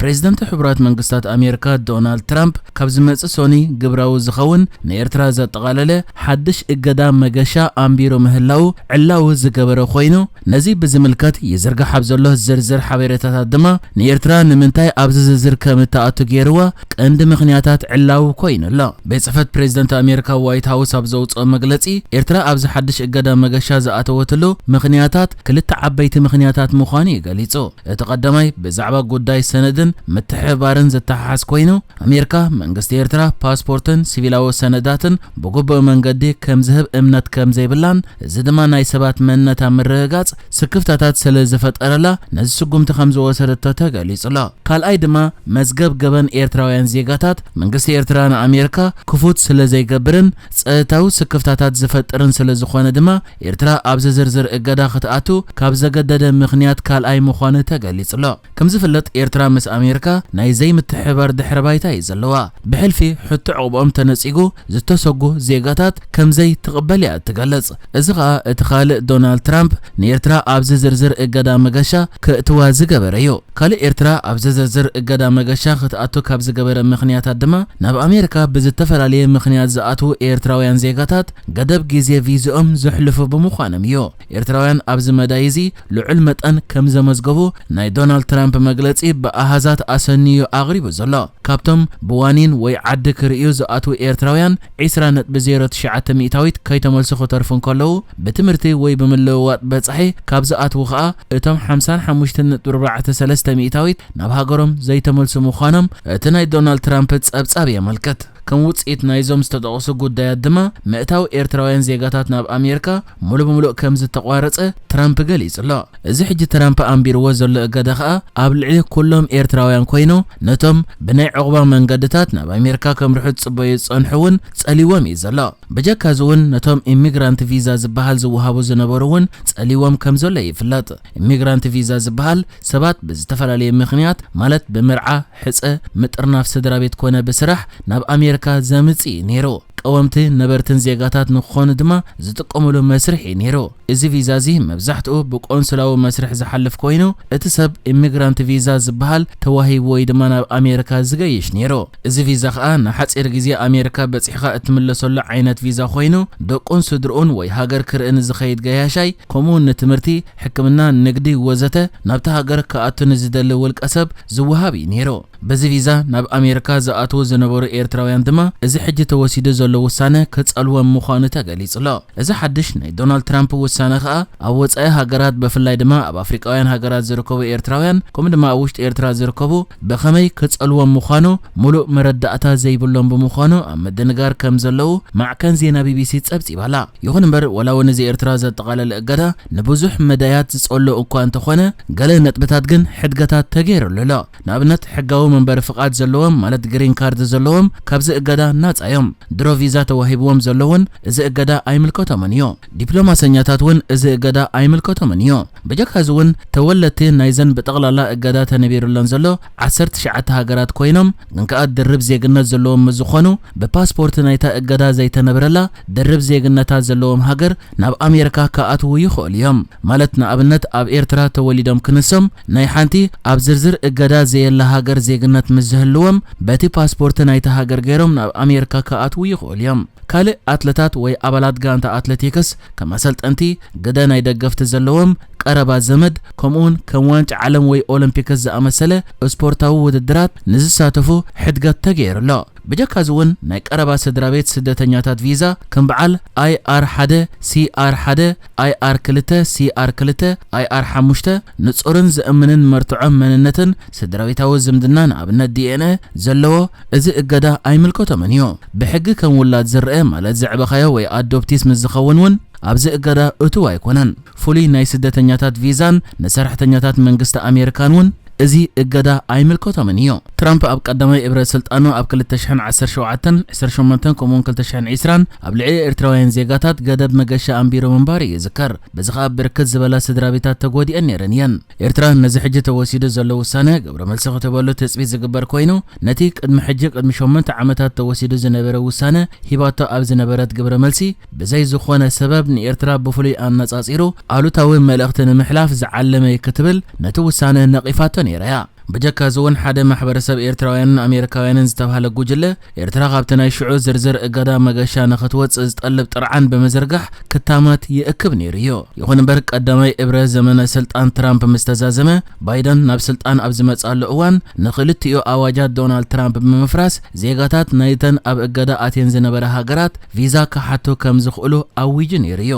ፕሬዚደንት ሕቡራት መንግስታት ኣሜሪካ ዶናልድ ትራምፕ ካብ ዝመጽእ ሰኑይ ግብራዊ ዝኸውን ንኤርትራ ዘጠቓለለ ሓድሽ እገዳ መገሻ ኣንቢሩ ምህላው ዕላዊ ዝገበረ ኮይኑ፣ ነዚ ብዝምልከት ይዝርጋሕ ኣብ ዘሎ ዝርዝር ሓበሬታታት ድማ ንኤርትራ ንምንታይ ኣብዚ ዝርዝር ከም እትኣቱ ገይርዋ ቀንዲ ምኽንያታት ዕላዊ ኮይኑ ኣሎ። ቤት ጽሕፈት ፕሬዚደንት ኣሜሪካ ዋይት ሃውስ ኣብ ዘውጽኦ መግለጺ፣ ኤርትራ ኣብዚ ሓድሽ እገዳ መገሻ ዝኣተወትሉ ምኽንያታት ክልተ ዓበይቲ ምኽንያታት ምዃኑ እዩ ገሊጹ። እቲ ቀዳማይ ብዛዕባ ጉዳይ ሰነድን ምትሕብባርን ዝተሓሓዝ ኮይኑ፣ ኣሜሪካ መንግስቲ ኤርትራ ፓስፖርትን ሲቪላዊ ሰነዳትን ብግቡእ መንገዲ ከም ዝህብ እምነት ከም ዘይብላን፣ እዚ ድማ ናይ ሰባት መንነታ ምርግጋጽ ስክፍታታት ስለ ዝፈጠረላ ነዚ ስጉምቲ ከም ዝወሰደቶ ተገሊጹ ኣሎ። ካልኣይ ድማ መዝገብ ገበን ኤርትራውያን ዜጋታት መንግስቲ ኤርትራ ንኣሜሪካ ክፉት ስለ ዘይገብርን ጸጥታዊ ስክፍታታት ዝፈጥርን ስለ ዝኾነ ድማ ኤርትራ ኣብዚ ዝርዝር እገዳ ክትኣቱ ካብ ዘገደደ ምኽንያት ካልኣይ ምዃኑ ተገሊጹ ኣሎ። ከም ዝፍለጥ ኤርትራ ምስ ኣሜሪካ ናይ ዘይምትሕብባር ድሕረ ባይታ እዩ ዘለዋ። ብሕልፊ ሕቶ ዕቑቦም ተነጺጉ ዝተሰጉ ዜጋታት ከም ዘይትቕበል እያ እትገልጽ። እዚ ኸኣ እቲ ካልእ ዶናልድ ትራምፕ ንኤርትራ ኣብዚ ዝርዝር እገዳ መገሻ ክእትዋ ዝገበረ እዩ። ካልእ ኤርትራ ኣብዚ ዝርዝር እገዳ መገሻ ክትኣቱ ካብ ዝገበረ ምኽንያታት ድማ ናብ ኣሜሪካ ብዝተፈላለየ ምኽንያት ዝኣትዉ ኤርትራውያን ዜጋታት ገደብ ግዜ ቪዝኦም ዘሕልፉ ብምዃኖም እዩ። ኤርትራውያን ኣብዚ መዳይ እዚ ልዑል መጠን ከም ዘመዝገቡ ናይ ዶናልድ ትራምፕ መግለጺ ብኣሃዛት ኣሰንዩ ኣቕሪቡ ዘሎ። ካብቶም ብዋኒን ወይ ዓዲ ክርእዩ ዝኣትዉ ኤርትራውያን ዒስራ ነጥቢ ዜሮ ትሽዓተ ሚእታዊት ከይተመልሱ ክተርፉ እንከለዉ፣ ብትምህርቲ ወይ ብምልውዋጥ በጻሒ ካብ ዝኣትዉ ኸኣ እቶም ሓምሳን ሓሙሽተን ነጥቢ ኣርባዕተ ሰለስተ ሚእታዊት ናብ ሃገሮም ዘይተመልሱ ምዃኖም እቲ ናይ ዶናልድ ትራምፕ ጸብጻብ የመልክት። ከም ውጽኢት ናይዞም ዝተጠቕሱ ጉዳያት ድማ ምእታው ኤርትራውያን ዜጋታት ናብ ኣሜሪካ ሙሉ ብምሉእ ከም ዝተቋረጸ ትራምፕ ገሊጹ ኣሎ። እዚ ሕጂ ትራምፕ ኣንቢርዎ ዘሎ እገዳ ኸኣ ኣብ ልዕሊ ኩሎም ኤርትራውያን ኮይኑ፣ ነቶም ብናይ ዕቑባ መንገድታት ናብ ኣሜሪካ ከምርሑ ዝጽበዩ ዝጸንሑ እውን ጸሊዎም እዩ ዘሎ። ብጀካ እዚ እውን ነቶም ኢሚግራንት ቪዛ ዝበሃል ዝወሃቡ ዝነበሩ እውን ጸሊዎም ከም ዘሎ ይፍለጥ። ኢሚግራንት ቪዛ ዝበሃል ሰባት ብዝተፈላለየ ምኽንያት ማለት ብምርዓ፣ ሕጸ፣ ምጥርናፍ ስድራ ቤት ኮነ ብስራሕ ናብ ኣሜሪካ ዘምጽእ እዩ ነይሩ። ቀወምቲ ነበርትን ዜጋታት ንክኾኑ ድማ ዝጥቀምሉ መስርሕ እዩ ነይሩ። እዚ ቪዛ እዚ መብዛሕትኡ ብቆንስላዊ መስርሕ ዝሓልፍ ኮይኑ፣ እቲ ሰብ ኢሚግራንት ቪዛ ዝበሃል ተዋሂቡ ወይ ድማ ናብ ኣሜሪካ ዝገይሽ ነይሩ። እዚ ቪዛ ኸኣ ንሓጺር ግዜ ኣሜሪካ በጺሕካ እትምለሰሉ ዓይነት ቪዛ ኮይኑ፣ ደቁን ስድርኡን ወይ ሃገር ክርኢ ንዝኸይድ ገያሻይ፣ ከምኡውን ንትምህርቲ፣ ሕክምና፣ ንግዲ ወዘተ ናብቲ ሃገር ክኣቱ ንዝደሊ ውልቀ ሰብ ዝወሃብ እዩ ነይሩ። በዚ ቪዛ ናብ ኣሜሪካ ዝኣትዉ ዝነበሩ ኤርትራውያን ድማ እዚ ሕጂ ተወሲዱ ዘሎ ውሳነ ክጸልዎም ምዃኑ ተገሊጹ ኣሎ። እዚ ሓድሽ ናይ ዶናልድ ትራምፕ ውሳነ ከኣ ኣብ ወጻኢ ሃገራት ብፍላይ ድማ ኣብ ኣፍሪቃውያን ሃገራት ዝርከቡ ኤርትራውያን ከምኡ ድማ ኣብ ውሽጢ ኤርትራ ዝርከቡ ብኸመይ ክጸልዎም ምዃኑ ምሉእ መረዳእታ ዘይብሎም ብምዃኑ ኣብ ምድንጋር ከም ዘለዉ ማዕከን ዜና ቢቢሲ ጸብጺባ ኣላ። ይኹን እምበር ወላ እውን እዚ ኤርትራ ዘጠቓለለ እገዳ ንብዙሕ መዳያት ዝጸሎ እኳ እንተኾነ ገለ ነጥብታት ግን ሕድገታት ተገይሩሉ ኣሎ። ንኣብነት ሕጋዊ መንበሪ ፍቓድ ዘለዎም ማለት ግሪን ካርድ ዘለዎም ካብዚ እገዳ ናጻ እዮም። ድሮ ቪዛ ተዋሂብዎም ዘሎ እውን እዚ እገዳ ኣይምልከቶምን እዩ። ዲፕሎማሰኛታት እውን እዚ እገዳ ኣይምልከቶምን እዩ። ብጀካ እዚ እውን ተወለድቲ ናይዘን ብጠቕላላ እገዳ ተነቢሩለን ዘሎ ዓሰርተ ትሽዓተ ሃገራት ኮይኖም ግን ከኣ ድርብ ዜግነት ዘለዎም ምስ ዝኾኑ ብፓስፖርት ናይታ እገዳ ዘይተነብረላ ድርብ ዜግነታት ዘለዎም ሃገር ናብ ኣሜሪካ ክኣትዉ ይኽእሉ እዮም። ማለት ንኣብነት ኣብ ኤርትራ ተወሊዶም ክንሶም ናይ ሓንቲ ኣብ ዝርዝር እገዳ ዘየላ ሃገር ዜግነት ምስ ዝህልዎም በቲ ፓስፖርት ናይታ ሃገር ገይሮም ናብ ኣሜሪካ ክኣትዉ ይኽእሉ እዮም። ካልእ ኣትለታት ወይ ኣባላት ጋንታ ኣትሌቲክስ ከም ኣሰልጠንቲ፣ ግደ ናይ ደገፍቲ ዘለዎም፣ ቀረባ ዘመድ፣ ከምኡውን ከም ዋንጫ ዓለም ወይ ኦሎምፒክስ ዝኣመሰለ ስፖርታዊ ውድድራት ንዝሳተፉ ሕድገት ተገይሩ ኣሎ። ብጀካ እዚ እውን ናይ ቀረባ ስድራ ቤት ስደተኛታት ቪዛ ከም በዓል ኣይ ኣር ሓደ፣ ሲ ኣር ሓደ፣ ኣይ ኣር ክልተ፣ ሲ ኣር ክልተ፣ ኣይ ኣር ሓሙሽተ ንጹርን ዘእምንን መርትዖ መንነትን ስድራ ቤታዊ ዝምድና ንኣብነት ዲ ኤን ኤ ዘለዎ እዚ እገዳ ኣይምልከቶምን እዩ። ብሕጊ ከም ውላድ ዝረአ ማለት ዘዕበኻዮ ወይ ኣዶፕቲስ ምስ ዝኸውን እውን ኣብዚ እገዳ እቱው ኣይኮነን። ፍሉይ ናይ ስደተኛታት ቪዛን ንሰራሕተኛታት መንግስቲ ኣሜሪካን እውን እዚ እገዳ ኣይምልከቶምን እዩ። ትራምፕ ኣብ ቀዳማይ እብረ ስልጣኑ ኣብ ክልተ ሽሕን ዓሰርተ ሸውዓተን፣ ዕስራን ሸሞንተን ከምኡውን ክልተ ሽሕን ዕስራን ኣብ ልዕሊ ኤርትራውያን ዜጋታት ገደብ መገሻ ኣንቢሩ ምንባሩ ይዝከር። በዚ ኸኣ ብርክት ዝበላ ስድራ ቤታት ተጎዲአን ነይረን እየን። ኤርትራ ነዚ ሕጂ ተወሲዱ ዘሎ ውሳነ ግብረ መልሲ ክትህበሉ ትጽቢት ዝግበር ኮይኑ፣ ነቲ ቅድሚ ሕጂ ቅድሚ ሸሞንተ ዓመታት ተወሲዱ ዝነበረ ውሳነ ሂባቶ ኣብ ዝነበረት ግብረ መልሲ ብዘይ ዝኾነ ሰበብ ንኤርትራ ብፍሉይ ኣነጻጺሩ ኣሉታዊ መልእኽቲ ንምሕላፍ ዝዓለመ እዩ ክትብል ነቲ ውሳነ ነቒፋቶ ነይራ እያ። ብጀካ እዚ እውን ሓደ ማሕበረሰብ ኤርትራውያንን ኣሜሪካውያንን ዝተባህለ ጉጅለ ኤርትራ ካብቲ ናይ ሽዑ ዝርዝር እገዳ መገሻ ንኽትወጽእ ዝጠልብ ጥርዓን ብምዝርጋሕ ክታማት ይእክብ ነይሩ እዩ። ይኹን እምበር ቀዳማይ እብረ ዘመነ ስልጣን ትራምፕ ምስ ተዛዘመ ባይደን ናብ ስልጣን ኣብ ዝመጽኣሉ እዋን ንኽልቲኡ ኣዋጃት ዶናልድ ትራምፕ ብምፍራስ ዜጋታት ናይተን ኣብ እገዳ ኣትየን ዝነበረ ሃገራት ቪዛ ክሓቱ ከም ዝኽእሉ ኣዊጁ ነይሩ እዩ።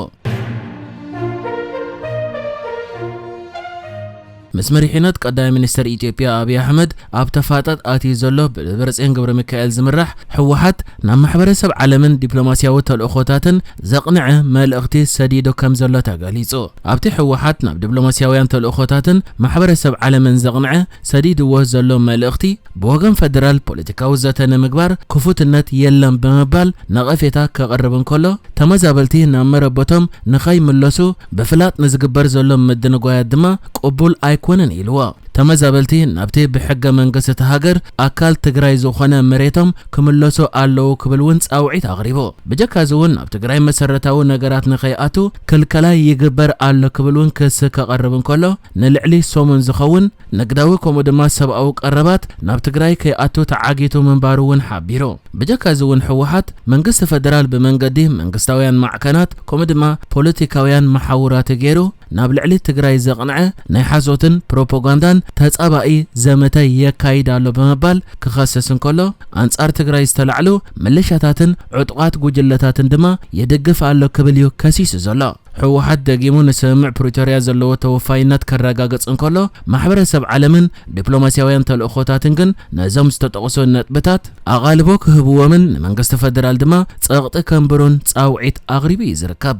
ምስ መሪሕነት ቀዳማይ ሚኒስተር ኢትዮጵያ ኣብይ ኣሕመድ ኣብ ተፋጠጥ ኣትዩ ዘሎ ብደብረጽዮን ገብረ ሚካኤል ዝምራሕ ህወሓት ናብ ማሕበረሰብ ዓለምን ዲፕሎማስያዊ ተልእኾታትን ዘቕንዐ መልእኽቲ ሰዲዱ ከም ዘሎ ተገሊጹ። ኣብቲ ህወሓት ናብ ዲፕሎማስያውያን ተልእኾታትን ማሕበረሰብ ዓለምን ዘቕንዐ ሰዲድዎ ዘሎ መልእኽቲ ብወገን ፈደራል ፖለቲካዊ ዘተ ንምግባር ክፉትነት የለን ብምባል ነቐፌታ ከቕርብ እንከሎ ተመዛበልቲ ናብ መረበቶም ንኸይምለሱ ብፍላጥ ንዝግበር ዘሎ ምድንጓያት ድማ ቅቡል ኣይኮነን ኢልዎ። ተመዛበልቲ ናብቲ ብሕገ መንግስቲ እቲ ሃገር ኣካል ትግራይ ዝኾነ መሬቶም ክምለሱ ኣለዉ ክብል እውን ጻውዒት ኣቕሪቡ። ብጀካ እዚ እውን ናብ ትግራይ መሰረታዊ ነገራት ንኸይኣቱ ክልከላ ይግበር ኣሎ ክብል እውን ክሲ ከቐርብ እንከሎ ንልዕሊ ሰሙን ዝኸውን ንግዳዊ ከምኡ ድማ ሰብኣዊ ቀረባት ናብ ትግራይ ከይኣቱ ተዓጊቱ ምንባሩ እውን ሓቢሩ። ብጀካ እዚ እውን ህወሓት መንግስቲ ፈደራል ብመንገዲ መንግስታውያን ማዕከናት ከምኡ ድማ ፖለቲካውያን መሓውራቱ ገይሩ ናብ ልዕሊ ትግራይ ዘቕንዐ ናይ ሓሶትን ፕሮፓጋንዳን ተጻባኢ ዘመተ የካይድ ኣሎ ብምባል ክኸስስ እንከሎ ኣንጻር ትግራይ ዝተላዕሉ ምልሻታትን ዕጡቓት ጉጅለታትን ድማ ይድግፍ ኣሎ ክብል እዩ ከሲሱ ዘሎ። ህወሓት ደጊሙ ንስምምዕ ፕሪቶርያ ዘለዎ ተወፋይነት ከረጋግጽ እንከሎ ማሕበረሰብ ዓለምን ዲፕሎማስያውያን ተልእኾታትን ግን ነዞም ዝተጠቕሱ ነጥብታት ኣቓልቦ ክህብዎምን ንመንግስቲ ፈደራል ድማ ጸቕጢ ከንብሩን ጻውዒት ኣቕሪቡ እዩ ዝርከብ።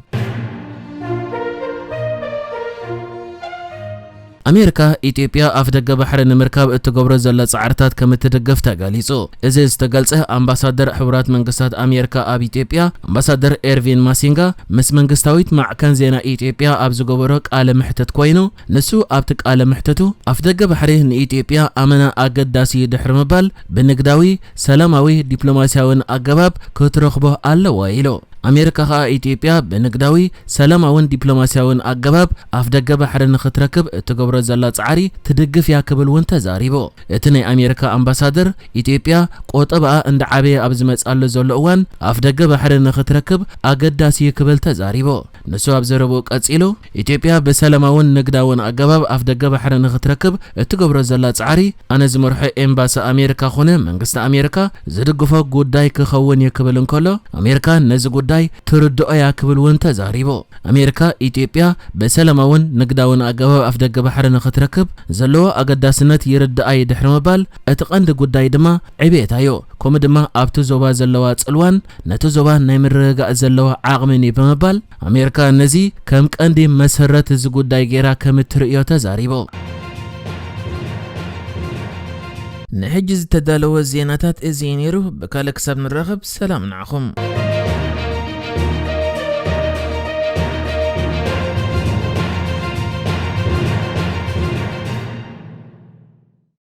ኣሜሪካ ኢትዮጵያ ኣፍ ደገ ባሕሪ ንምርካብ እትገብሮ ዘላ ጻዕርታት ከም እትድግፍ ተገሊጹ። እዚ ዝተገልጸ ኣምባሳደር ሕቡራት መንግስታት ኣሜሪካ ኣብ ኢትዮጵያ ኣምባሳደር ኤርቪን ማሲንጋ ምስ መንግስታዊት ማዕከን ዜና ኢትዮጵያ ኣብ ዝገበሮ ቃለ ምሕትት ኮይኑ ንሱ ኣብቲ ቃለ ምሕትቱ ኣፍ ደገ ባሕሪ ንኢትዮጵያ ኣመና ኣገዳሲ እዩ ድሕሪ ምባል ብንግዳዊ፣ ሰላማዊ፣ ዲፕሎማስያውን ኣገባብ ክትረኽቦ ኣለዎ ኢሉ። ኣሜሪካ ከኣ ኢትዮጵያ ብንግዳዊ፣ ሰላማውን ዲፕሎማስያውን ኣገባብ ኣፍ ደገ ባሕሪ ንኽትረክብ እትገብሮ ዘላ ጻዕሪ ትድግፍ እያ ክብል እውን ተዛሪቡ። እቲ ናይ ኣሜሪካ ኣምባሳደር ኢትዮጵያ ቆጠባኣ እንዳዓበየ ኣብ ዝመጽኣሉ ዘሎ እዋን ኣፍ ደገ ባሕሪ ንኽትረክብ ኣገዳሲ እዩ ክብል ተዛሪቡ። ንሱ ኣብ ዘረብኡ ቀጺሉ ኢትዮጵያ ብሰላማውን ንግዳውን ኣገባብ ኣፍ ደገ ባሕሪ ንኽትረክብ እትገብሮ ዘላ ጻዕሪ ኣነ ዝመርሖ ኤምባሲ ኣሜሪካ ኾነ መንግስቲ ኣሜሪካ ዝድግፎ ጉዳይ ክኸውን እዩ ክብል እንከሎ ኣሜሪካ ነዚ ጉዳይ ትርድኦ እያ ክብል እውን ተዛሪቡ። ኣሜሪካ ኢትዮጵያ ብሰላማውን ንግዳውን ኣገባብ ኣፍ ደገ ባሕሪ ንኽትረክብ ዘለዎ ኣገዳስነት ይርድኣ እዩ ድሕሪ ምባል እቲ ቀንዲ ጉዳይ ድማ ዕብየታ እዩ ከምኡ ድማ ኣብቲ ዞባ ዘለዋ ጽልዋን ነቲ ዞባ ናይ ምርግጋእ ዘለዋ ዓቕምን እዩ ብምባል ኣሜሪካ ነዚ ከም ቀንዲ መሰረት እዚ ጉዳይ ገይራ ከም እትርእዮ ተዛሪቡ። ንሕጂ ዝተዳለወ ዜናታት እዚ እዩ ነይሩ። ብካልእ ክሳብ ንራኸብ ሰላም ንዓኹም።